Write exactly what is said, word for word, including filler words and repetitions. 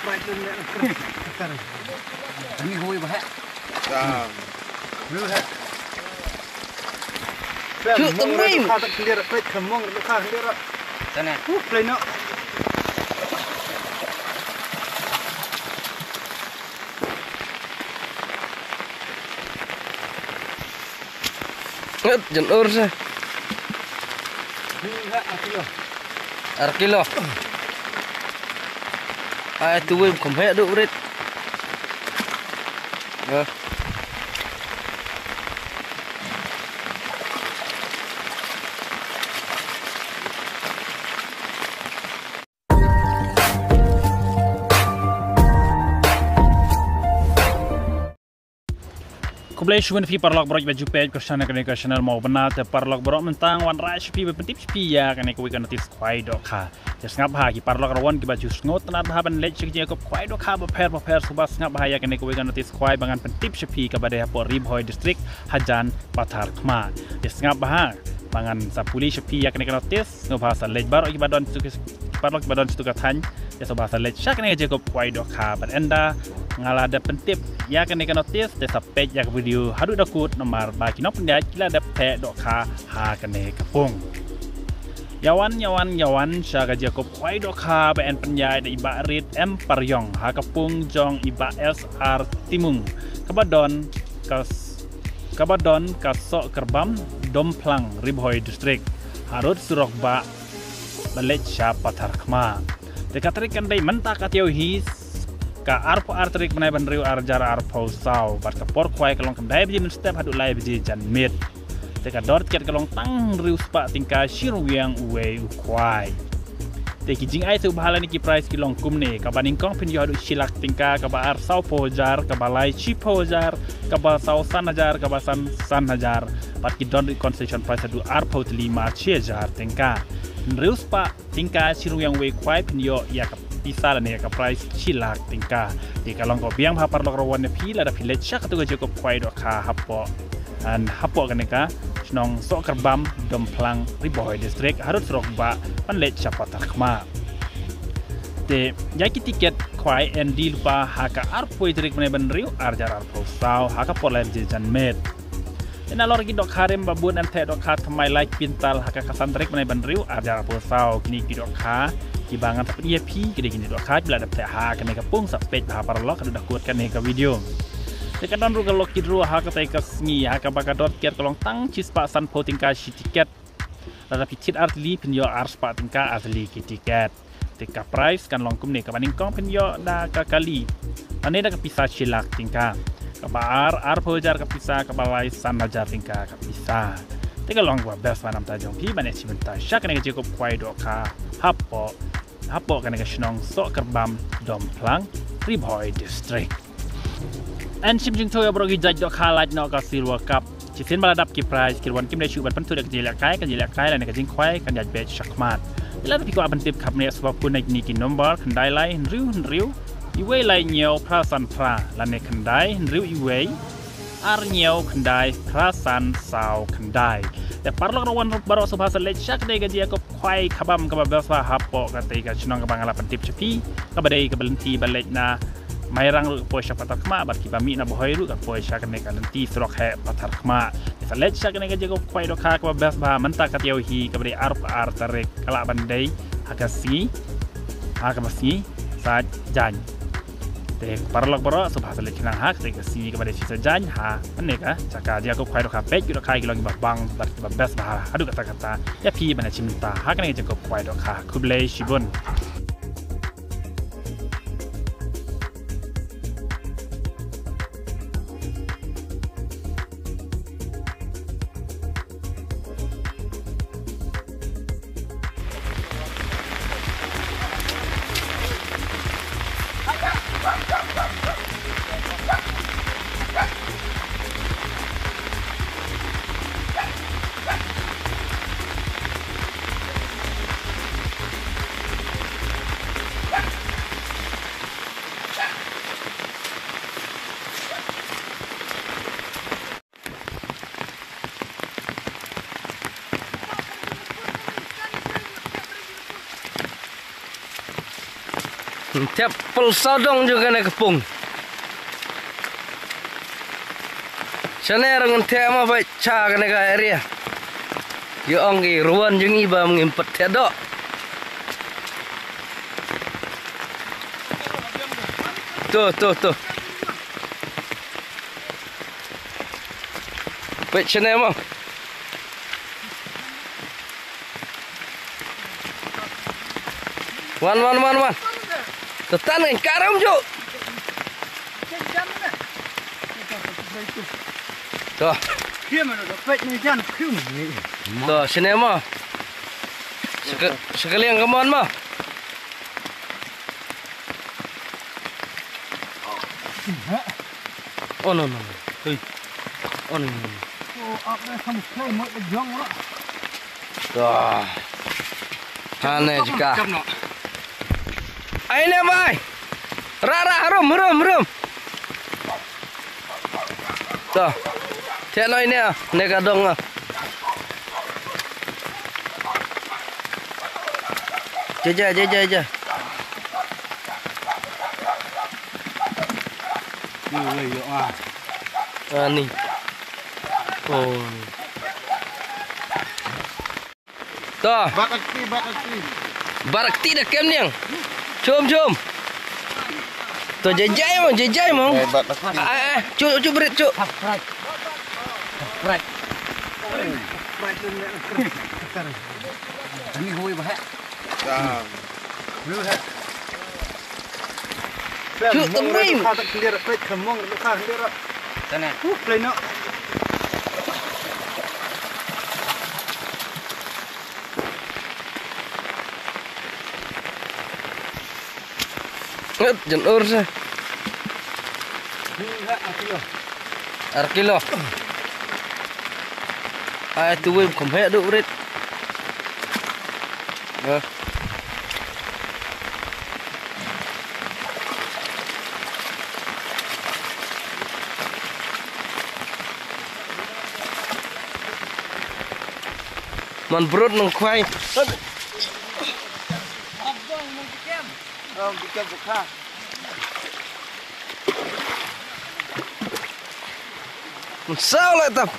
Ani hoi ba ha. Sa. Lu ha. Chu tong mai. Ka tak clear, ka tak mong, ka clear. Sana. Uh, play no. Ngat jan ur sa. Ar kilo. Ai tu wei kham heh du rit. Nah. Khublei shibun phi paralok baroh ba ju peit kyrshan ïa kane ka channel Mawbynna. Te paralok baroh mynta nga wanrah sha phi ban pyntip sha phi ïa kane kawei ka notice khwai dohkha. Te sngap bha ki paralok ruh kiba ju sngewtynnat bha ban leit sha ki jingïakob khwai dohkha bapher bapher, sngewbha sngap bha ïa kane kawei ka notice khwai ba ngan pyntip sha phi kaba dei hapoh Ri Bhoi District hajan Patharkhmah. Te sngap bha ba ngan sa pule sha phi ïa kane ka notice. Sngewbha sa leit baroh kiba don sha tu ka, paralok kiba don sha tu ka thaiñ. Te sngewbha sa leit sha kane ka jingïakob khwai dohkha. Bad ynda nga la dep pyntip ïa kane ka notice, te sa peit ïa ka video haduh da kut namar ba ki nongpynïaid ki la dep theh dohkha ha kane ka pung. Ïa wan, ïa wan, ïa wan sha ka jingïakob khwai dohkha ba yn pynïaid da i Bah Rit M Pariong ha ka pung jong i Bah S R Timung, kaba don ka s-, kaba don ka Sohkyrbam, Domphlang, Ri Bhoi District, harud surok bah ba leit sha Patharkhmah. Te ka tarik kan dei mynta ka taïew hi, ka arphew ar tarik bnai ba hynriew ar hajar arphew saw, bad ka por khwai ka long khyndai baje mynstep haduh lai baje janmiet. Te ka dor tiket ka long tang hynriew spah tyngka shi ryngwiang uwei u khwai. Te ki jingai sngewbha lane ki price ki long kumne: kaba nyngkong phin ïoh haduh shi lak tyngka, kaba ar sawphew hajar, kaba lai shiphew hajar, kaba saw san hajar, kaba san san hajar. Bad ki don ruh concession price haduh arphew tylli, mar shi hajar tyngka. Hynriew spah tyngka shi ryngwiang uwei u khwai phin ïoh ïa ka pisa lane ïa ka price shi lak tyngka. Te ka long kaba biang bha paralok ruh wan ïa phi lada phi leit sha katu ka jingïakob khwai dohkha hapoh, hapoh kane ka shnong Sohkyrbam, Domphlang, Ri Bhoi District, harud surok bah ban leit sha Patharkhmah. Te ïa ki tiket khwai yn die lypa ha ka arphew tarik bnai ba hynriew ar hajar arphew saw ha ka por lai baje janmiet. Te nalor ki dohkha rim ba bun yn theh dohkha thymmai lai kwintal ha ka khatsan tarik bnai ba hynriew ar hajar arphew saw. Kine ki dohkha kiba ngan sa pyni ïa phi ki dei kine dohkha kiba la dep theh ha kane ka pung. Sa peit bha paralok haduh da kut kane ka video. Te ka don ruh ka lucky draw ha katei ka sngi ha kaba ka dor tiket ka long tang shi spah sanphew tyngka shi tiket. Lada phi thied ar tylli phin ïoh ar spah tyngka ar tylli ki tiket. Te ka price kan long kumne: kaba nyngkong phin ïoh da ka kali lane da ka pisa shi lak tyngka, kaba ar arphew hajar ka pisa, kaba lai san hajar tyngka ka pisa. Te ka long kaba best bha na ka bynta jong phi ban ïa shim bynta sha kane ka jingïakob khwai dohkha hapoh, hapoh kane ka shnong Sohkyrbam, Domphlang, Ri Bhoi District. Yn shim jingthoh ïa baroh ki jait dohkha, lait noh ka Silver Cup. Shisien ba la dap ki price, ki rangwan kim dei shuh ban pynthut ïa ka jingïalehkai, ka jingïalehkai lane ka jingkhwai kan ïaid beit shakhmat. Te lada phi kwah ban tip khapneh, sngewbha phone na kine ki number: khyndai lai hynriew hynriew iwei lai hynñiew phra san phra lane khyndai hynriew iwei ar hynñiew khyndai phra san saw khyndai. Te paralok ruh wan ruh baroh sngewbha sa leit sha kane ka jingïakob khwai khabam kaba best bha hapoh katei ka shnong kaba nga la pyntip sha phi, kaba dei kaba lynti ba leit na Mairang ruh ka poi sha Patharkhmah, bad kiba mih na Bhoi ruh ka poi sha kane ka lynti surok heh Patharkhmah. Te sa leit sha kane ka jingïakob khwai dohkha kaba best bha mynta ka taïew hi, kaba dei arphew ar tarik, ka lah ban dei ha ka sngi, ha kaba sngi Saitjaiñ. Te paralok baroh sngewbha sa leit khnang ha katei ka sngi kaba dei sngi Saitjaiñ ha kane ka jaka jingïakob khwai dohkha. Peit ki dohkha ki long kiba bang bad kiba best bha haduh katta katta. Ïa phi ban ïa shim bynta ha kane ka jingïakob khwai dohkha. Khublei shibun. Tep. Pul sawdong jong kane ka pung. Shane ruh ngan theh mo, peit sha kane ka area. Ïa ong ki ruwan jong ngi ba ngim pat theh doh. To, to, to. Peit shane mo. Wan, wan, wan, wan. To tan ngan karam ju. To. To, shane mo. Saka-, sakaliang ka mon mo. Oh, no, no, no. Hey. Oh, no, no, no. To. Hane jaka. Ai ne bai. Ra, ra, harum, harum, harum. To. Theh noh ine, ne ka dong ah. Ja, ja, ja, ja, ja. Ni lei ïa ah. Ah, ni. Oh, ni. To. Bat akti, bat akti. Bat akti da kem niang. Chum, chum. To jai jai mo, jai jai mo. Eh, bat akti. Ah, ah, chu, chu brit chu. Hap prai. Hap prai. Ani hui bah. Chu tum ring. Kha tak clear, peit khamong, kha clear. Tane. Uh, play no. Ngat jan ur sa. Ar kilo. Ai tu wim kham heh du rit. Ha. Man brut nang khwai. Sao lai tap.